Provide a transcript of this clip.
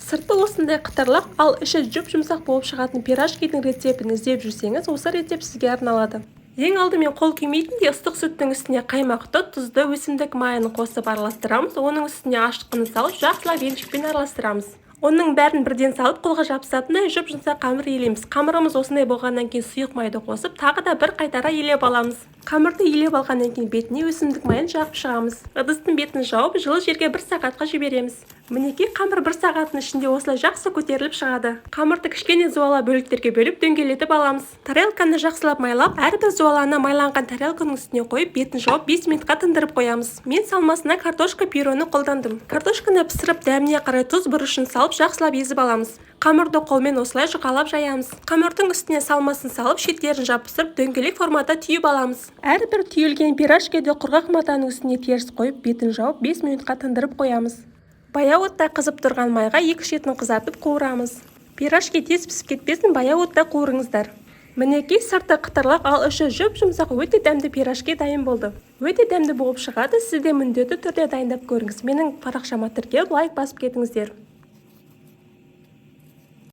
Сырты осындай қытырлақ, ал іші жұп-жұмсақ болып шығатын пирожкидің рецептін іздеп жүрсеңіз, осы рецепт сізге арналады. Ең алдымен қол күймейтіндей ыстық сүттің үстіне қаймақты, тұзды, өсімдік майын қосып араластырамыз. Оның үстіне ашытқыны салып, жақсылап емшекпен араластырамыз. Оның бәрін бірден салып, қолға жабысатындай жұп-жұмсақ қамыр елейміз. Қамырымыз осындай болғаннан кейін сұйық майды қосып, тағы да бір қайтара елеп аламыз. Қамырды елеп алғаннан кейін бетіне өсімдік майын жағып шығамыз. Ыдыстың бетін жауып, жылы жерге бір сағатқа жібереміз. Мінекей, қамыр бір сағаттың ішінде осылай жақсы көтеріліп шығады. Қамырды кішкене зуала бөліктерге бөліп, дөңгелетіп аламыз. Тарелканы жақсылап майлап, әрбір зуаланы майланған тарелканың үстіне қойып, бетін жауып, 5 минутқа тындырып қоямыз. Мен салмасына картошка пюрені қолдандым. Картошканы пісіріп, дәміне қарай тұз, бұрышын салып, жақсылап езіп аламыз. Қамырды қолмен осылай жұқалап жаямыз. Қамырдың үстіне салмасын салып, шеттерін жабыстырып, дөңгелек формада түйіп аламыз. Әрбір түйілген пирожкиді құрғақ матаның үстіне теріс қойып, бетін жауып, 5 минутқа тындырып қоямыз. Баяу отта қызып тұрған майға екі шетін қызартып қуырамыз. Пирожки тез пісіп кетпесін, баяу отта қуырыңыздар. Мінекей, сырты қытырлақ, ал іші жұп-жұмсақ, өте дәмді пирожки дайын болды. Өте дәмді болып шығады, сіз де міндетті түрде дайындап көріңіз. Менің парақшама тіркеліп, лайк басып кетіңіздер.